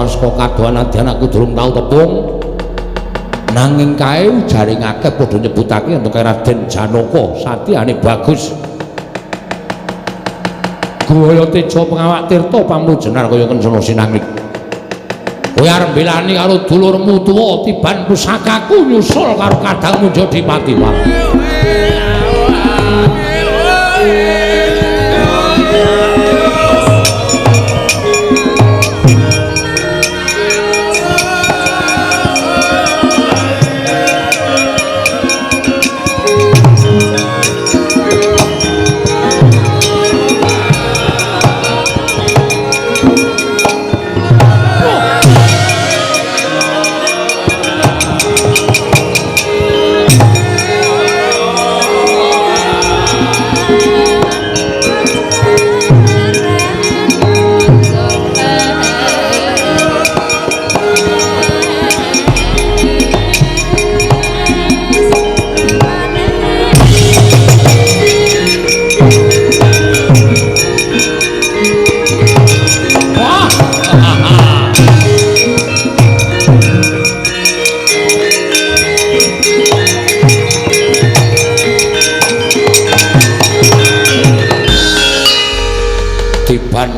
Saka kadohan nadyan aku durung tau tepung, nanging kae jaring akeh padha nyebutake yen Raden Janaka satyane bagus. Guwaya teja pengawak tirta pamrujenar kaya kencana sinangik. Kowe arep mbelani karo dulurmu tuwa tiban pusakaku nyusul karo kadangmu Jodipati.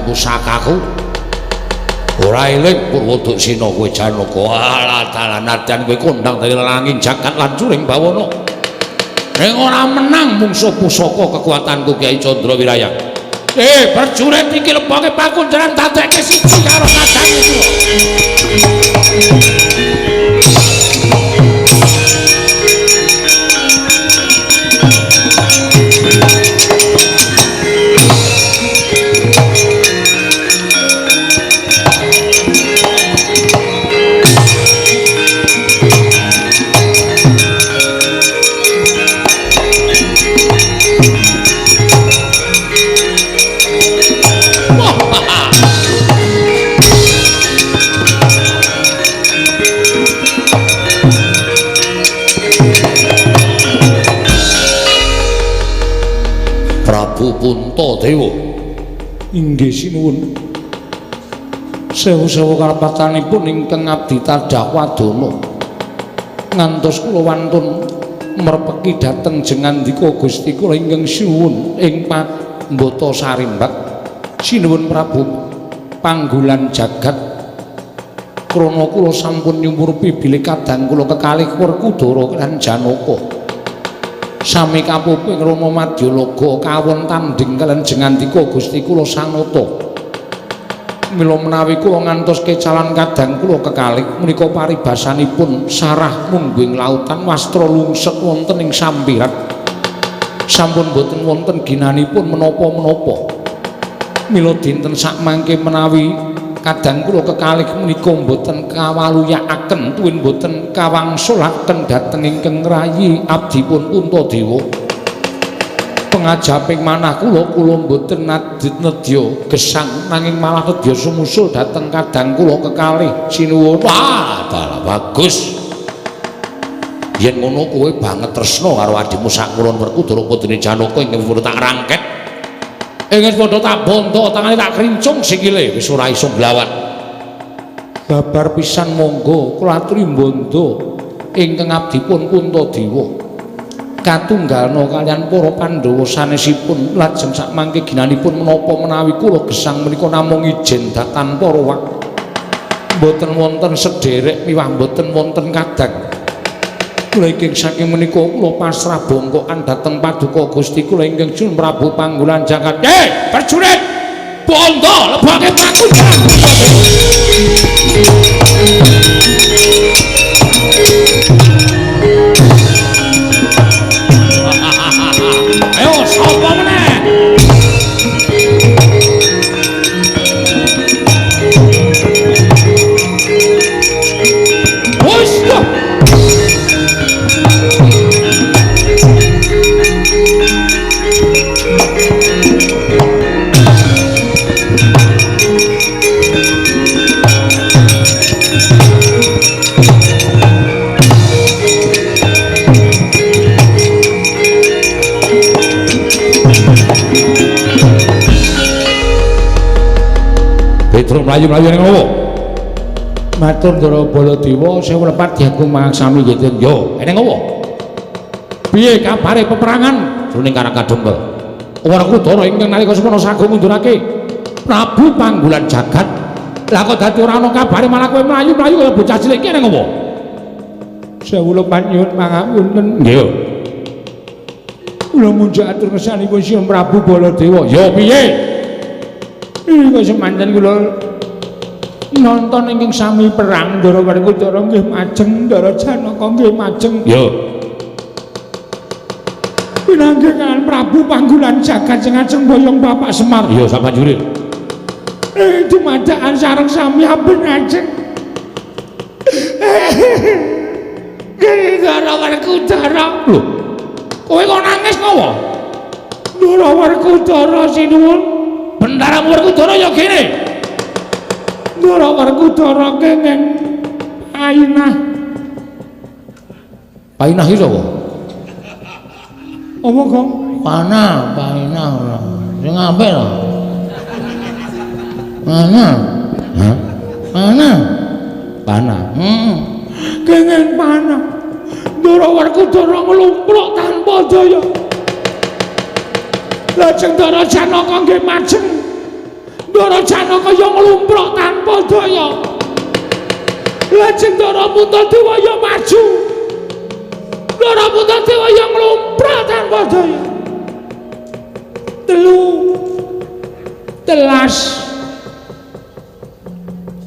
Pusakaku ora eling Purwoduksina kowe Janaka. Alah dalan nadyan kowe kondang dadi langit jagat lan curing bawana, ning ora menang mungsuh pusaka kekuatanku Kyai Candra Wirayang. Prajurit iki leboke pakunjaran dadekke siji karo kadang iki. Puntadewa inggih sinuwun. Sewu-sewu kalepatanipun ingkang abdi tadhak wadana ngantos kula wantun merpeki dhateng jengandika Gusti kula ingkang sinuwun ing Pambata Sarimbak. Sinuwun Prabu Panggulan Jagat, krana kula sampun nyumurupi bilih kadang kula kekalih Werkudara lan Janaka sami kapuping Rama Madyalaga kawon tandhing kaliyan jengandika Gusti kula Sanata. Mila menawi kula ngantos kecalan kadang kula kekalih menika paribasanipun sarah mungguing lautan wastra lungset wonten ing sampiran, sampun boten wonten ginanipun menapa-menapa. Mila dinten sakmangke menawi kadang kula kekalih menika mboten kawaluyakaken tuwin mboten kawangsulaken dhateng ingkang rayi abdipun Puntadewa. ngajaping manah kula, kula mboten nedya gesang nanging malah nedya sumusul dhateng kadang kula kekalih. Sinuwun. Wah, dalah bagus. Yen ngono kowe banget tresna karo adhimu Sakulon Werkudara putune Janaka ingkang padha tak rangket. Ingkang padha tak bonto, tangane tak krincung sikile wis ora iso nglawan. Babar pisan monggo kula aturi bondo ingkang abdipun Puntadewa. Katunggalna kaliyan para Pandhawa sanesipun lajeng sakmangke ginanipun menapa menawi kula gesang menika namung ijen tanpa rowak. Mboten wonten sederek miwah mboten wonten kadang. Kula ingkang saking menika kula pasrah bongkokan dhateng paduka Gusti kula ingkang Sun Prabu Panggulan Jagat. Prajurit! Bondo lebake pakujan. Ayo sapa meneh? Wis lho. Petro mlayu-mlayu ning ngopo? Matur Ndara Baladewa sewu lepat diagung mangaksami nggih. Yo, eneng ngopo? Piye kabare peperangan jroning Karang Kadungkel? Werkudara ingkang nalika semono sagung ngundurake Prabu Panggulan Jagat. Lah kok dadi ora ana kabare malah kowe mlayu-mlayu kaya bocah cilik iki eneng ngopo? Sewu lepat nyuwun pangapunten. Nggih. Kula munjuk atur ngersanipun Sang Prabu Baladewa. Yo piye? Kok semanten kula nonton ingkang sami perang Ndara Werkudara nggih majeng, Ndara Janaka nggih majeng. Yo. Pinanggih kaliyan Prabu Panggulan Jagat sing ajeng boyong Bapak Semar. Yo sabanjure. Dumadakan sareng sami ampun ajeng. Ndara Werkudara. Lho. Kowe kok nangis ngopo? Ndara Werkudara sinuwun. Bendara Werkudara ya kene. Ndara Werkudara kenging Painah. Painah iki sapa? Apa, Gong? Panah, Painah ora. Sing apik lho. Panah. Hah? Panah. Panah. Heeh. Kenging panah. Ndara Werkudara nglumpruk tanpa daya. Lajeng Ndara Janaka nggih majeng. Ndara Janaka ya nglumpruk tanpa daya. Lajeng Ndara Puntadewa ya maju. Ndara Puntadewa ya nglumpruk tanpa daya. Telu telas.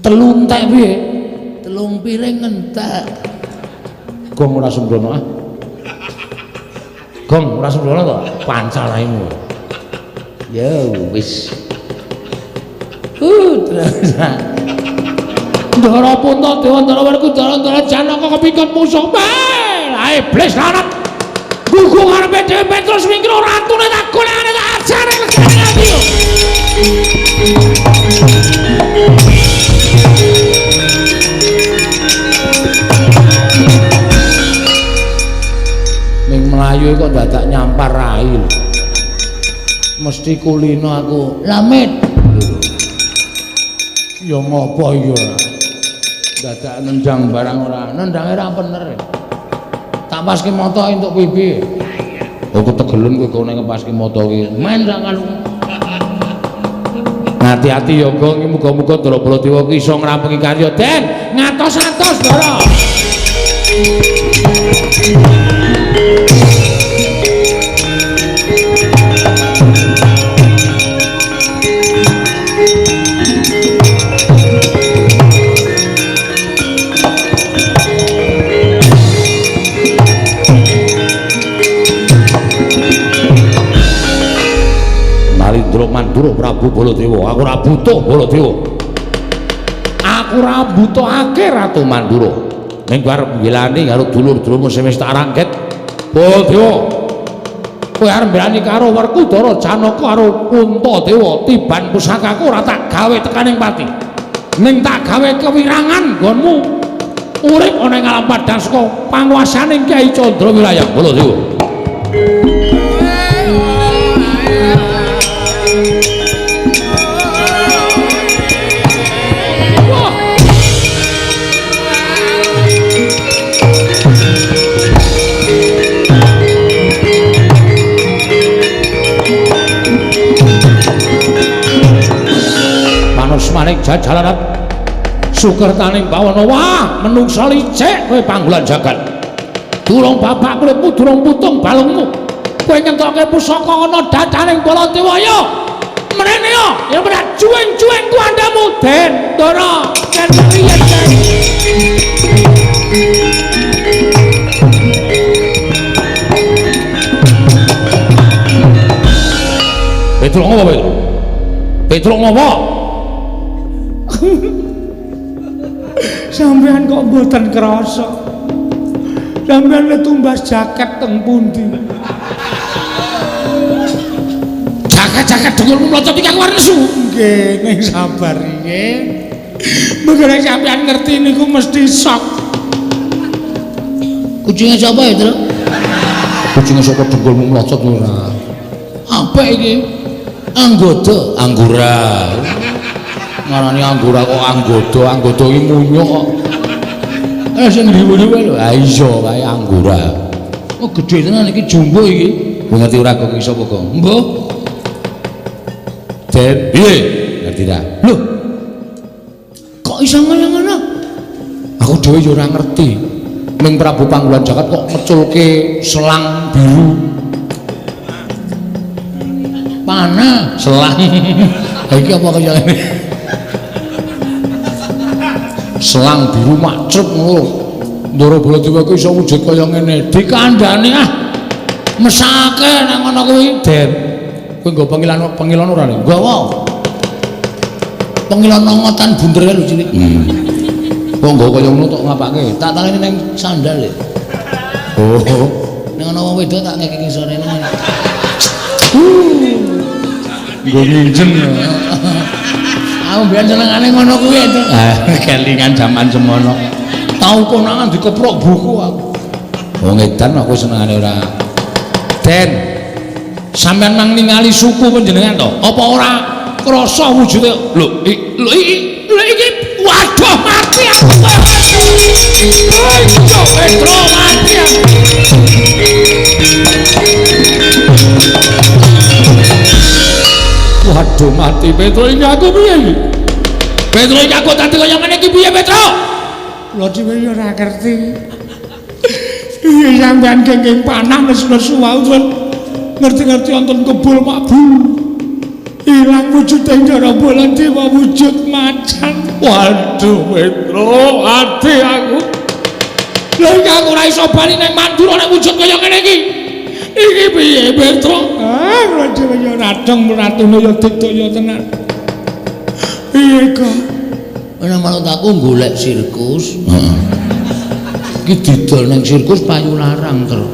Telu entek piye? Telung piring entek. Gong ora sembrono ah. Gong ora sembrono to? Pancal raimu. Ya wis. Terus. Ndara Puntadewa, Ndara Werkudara, Ndara Janaka kepikut musuh. Lah iblis lanat. Gugu ngarepe dhewe Petrus wingkir ratune tak golekane tak ajare legane ati yo. Ning mlayu kok dadak nyampar rai lho. Mesti kulino aku. Lamit. Ya ngopo iki ora? Dadak nendang barang ora. Nendange ora bener. Tak paske moto entuk pipi. Oh ketegelen kowe kene ngepaske moto iki. Men sak kalung. Hati-hati ya Gong, muga-muga Ndara Baladewa ki iso ngrampungi karya. Den, ngatos-atos Ndara. Nalindra Mandura Prabu Baladewa, aku ora butuh Baladewa. Aku ora butuhake Ratu Mandura. Ning arep nggilani karo dulur-dulurmu sing wis tak rangket. Baladewa. Kowe arep mberani karo Werkudara Janaka karo Puntadewa, tiban pusakaku ora tak gawe tekaning pati. Ning tak gawe kewirangan nggonmu urip ana ing alam padhang saka panguwasaning Kyai Candra Wiraya. Baladewa. Manik jajalarat sukertaning bawana. Wah, menungsa licik kowe panggolan jagat. Durung bapak kulitmu, durung putung balungmu. Kowe nyentokke pusaka ana dadaning Baladewa ya. Mrene ya, ya ora juweng-juweng kuandamu, Den Ndara. Den riyen, Den. Petruk ngopo, Petruk? Petruk ngopo? Sampeyan kok mboten krasa. Sampeyan le tumbas jaket teng pundi? Jaket-jaket dengkulmu mlocot iki aku arep nesu. Nggih, ning sabar nggih. Mengko nek sampeyan ngerti niku mesti sok. Kucinge sapa ya, Tru? Kucinge sapa dengkulmu mlocot ora? Apik iki. Anggoda, anggura. Ngarani anggura kok anggoda, anggoda iki munyuk kok. Sing ndiwe-ndiwe lho. Ha iya kae anggura. Oh gedhe tenan iki jumbo iki. Kowe ngerti ora kok iki sapa kok? Mbuh. Den, piye? Ngerti ta? Lho. Kok iso ngono-ngono? Aku dhewe ya ora ngerti. Ning Prabu Panggulan Jagat kok ngeculke selang biru. Panah selang. Ha iki apa kaya ngene? Selang biru makcrep ngono. Ndara Baladewa kuwi iso wujud kaya ngene. Dikandhani ah. Mesake nang ngono kuwi, Den. Kowe nggo pengilan pengilon ora lho? Nggawa. Pengilon nongotan bunder lho cilik. Kok nggo kaya ngono tok ngapake? Tak taleni ning sandal lho. Oh. Ning ana wong wedok tak ngekeki sore nang. Nggo nginjen. Aku mbiyen senengane ngono kuwi to. Ah, kelingan jaman semono. Tau konangan dikeprok buku aku. Wong edan aku senengane ora. Den, sampean mang ningali suku panjenengan to? Apa ora krasa wujude? Lho, lho iki, lho iki waduh mati aku. Ayo, Petro mati aku. Waduh mati Petro iki aku piye iki? Petro iki aku dadi kaya ngene iki piye Petro? Kula dhewe ya ora ngerti. Iya sampean gengking panah nesu-nesu wau ngerti-ngerti wonten kebul makbul. Ilang wujude Ndara Baladewa wujud macan. Waduh Petro, ati aku. Lha iki aku ora iso bali nang Madura nek wujud kaya ngene iki. Iki piye Petro? Ah, kula dhewe ya radeng ratune ya digdaya tenan. Piye kok? Ana manut aku golek sirkus. Heeh. Iki didol nang sirkus payu larang, Tru.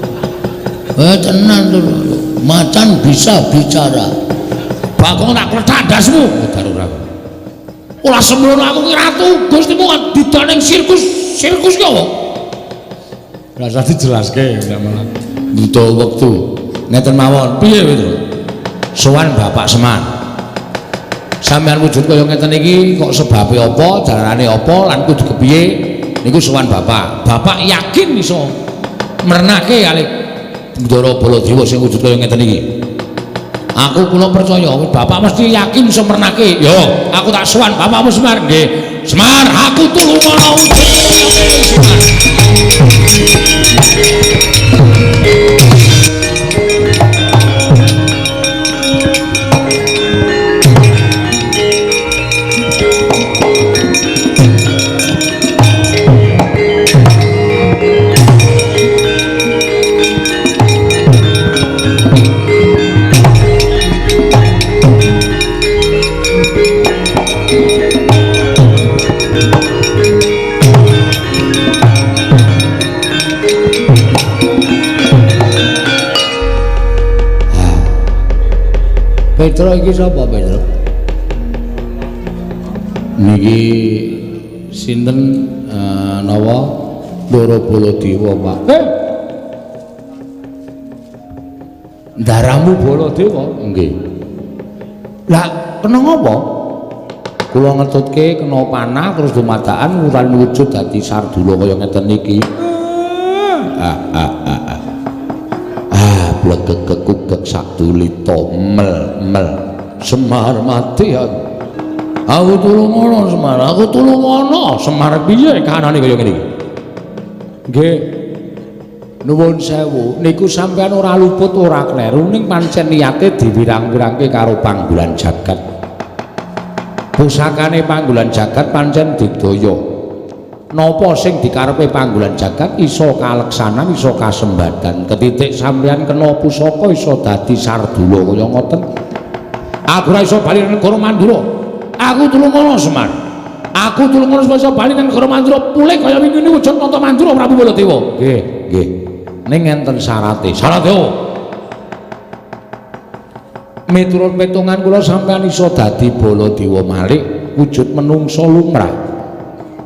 Tenan, Tru. Macan bisa bicara. Bagong tak kletak ndasmu. Edan ora. Ora sembrono aku ki ratu, Gustimu kok didol ning sirkus. Sirkus ki apa? Ora usah dijelaske malah. Butuh wektu. Ngeten mawon. Piye Petro? Sowan Bapak Semar. Sampeyan wujud kaya ngeten iki kok sebabe apa, jalarane apa, lan kudu kepiye niku sowan Bapak. Bapak yakin iso mrenake kalih Ndara Baladewa sing wujud kaya ngeten iki. Aku kula percaya Bapak mesti yakin iso mrenake. Yo, aku tak sowan Bapakmu Semar. Nggih. Semar, aku tulungono wujud kaya ngene Semar. Petro iki sapa Petro? Niki sinten nawa Ndara Baladewa, Pak. Ndaramu Baladewa? Nggih. Lah kena ngapa? Kula ngetutke kena panah terus dumadakan wulan wujud dadi sardula kaya ngeten iki. Blegek kekugek sadulita mel mel Semar mati aku. Aku tulungono Semar, aku tulungono Semar piye kahanane kaya ngene iki? Nggih. Nuwun sewu, niku sampean ora luput ora kleru ning pancen niate diwirang-wirangke karo panggolan jagat. Pusakane panggolan jagat pancen digdaya. Napa sing dikarepe panggolan jagat iso kaleksanan, iso kasembadan. Ketitik sampean kena pusaka iso dadi sardula kaya ngoten. Aku ora iso bali nang negara Mandura. Aku tulungono Semar. Aku tulungono supaya iso bali nang negara Mandura pulih kaya wingi wujud nata Mandura Prabu Baladewa. Nggih, nggih. Ning enten syarate. Syarate opo? Miturut petungan kula sampean iso dadi Baladewa malih wujud menungsa lumrah.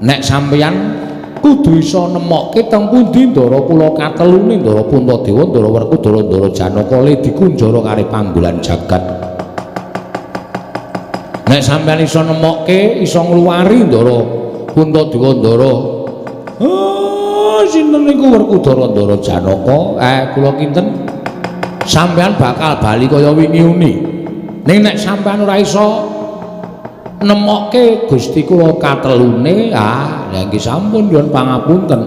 Nek sampeyan kudu iso nemokke teng pundi ndara kula katelune Ndara Puntadewa, Ndara Werkudara, Ndara Janaka le dikunjara karo panggolan jagat. Nek sampeyan iso nemokke, iso ngluwari Ndara Puntadewa, Ndara sinten niku Werkudara, Ndara Janaka, kula kinten sampeyan bakal bali kaya wingi uni. Ning nek sampeyan ora iso nemokke Gusti kula katelune, lha nggih sampun nyuwun pangapunten.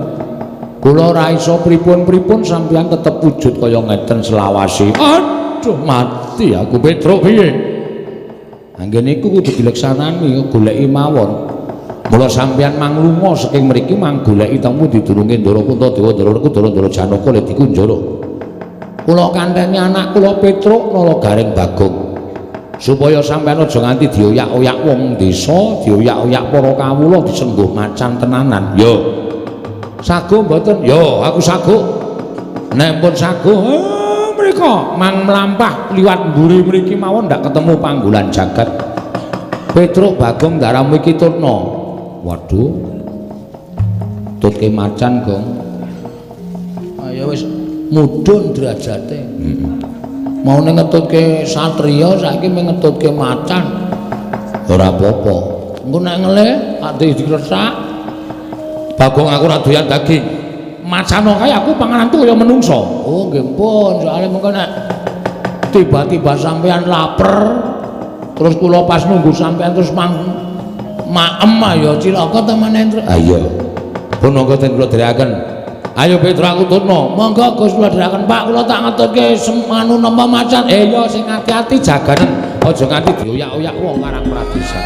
Kula ora iso pripun-pripun sampeyan tetep wujud kaya ngeten selawase. Aduh mati aku Petruk piye? Anggen niku kudu dileksanani, goleki mawon. Mula sampeyan manglunga saking mriki mang goleki teng pundi durunge Ndara Puntadewa, Ndara Werkudara, Ndara Janaka le dikunjara. Kula kanteni anak kula Petruk Nala Gareng Bagong. Supaya sampeyan aja nganti dioyak-oyak wong desa, dioyak-oyak para kawula disengguh macan tenanan. Yo. Sago mboten? Yo, aku sago. Nek pun sago, mriko mang mlampah liwat mburi mriki mawon ndak ketemu panggolan jagat. Petruk Bagong ndaramu iki tutna. Waduh. Tutke macan, Gong. Ayo wis mudhun derajate. Heeh. Maune ngetutke satriya saiki mung ngetutke macan. Ora apa-apa. Engko nek ngelih ati dikresak. Bagong aku ora doyan daging. Macano kae aku pangananku kaya menungso. Oh nggih pun, soalé mengko nek tiba-tiba sampean laper terus kula pas nunggu sampean terus mang maem ayo cilaka ta meneh. Ha iya. Pun monggo ten kula dherekaken. Ayo Petro aku tutno. Monggo Gus kula dherekaken Pak, kula tak ngetutke semanu napa macan. Ya sing ati-ati jaganen, aja nganti dioyak-oyak wong Karang Pradesa.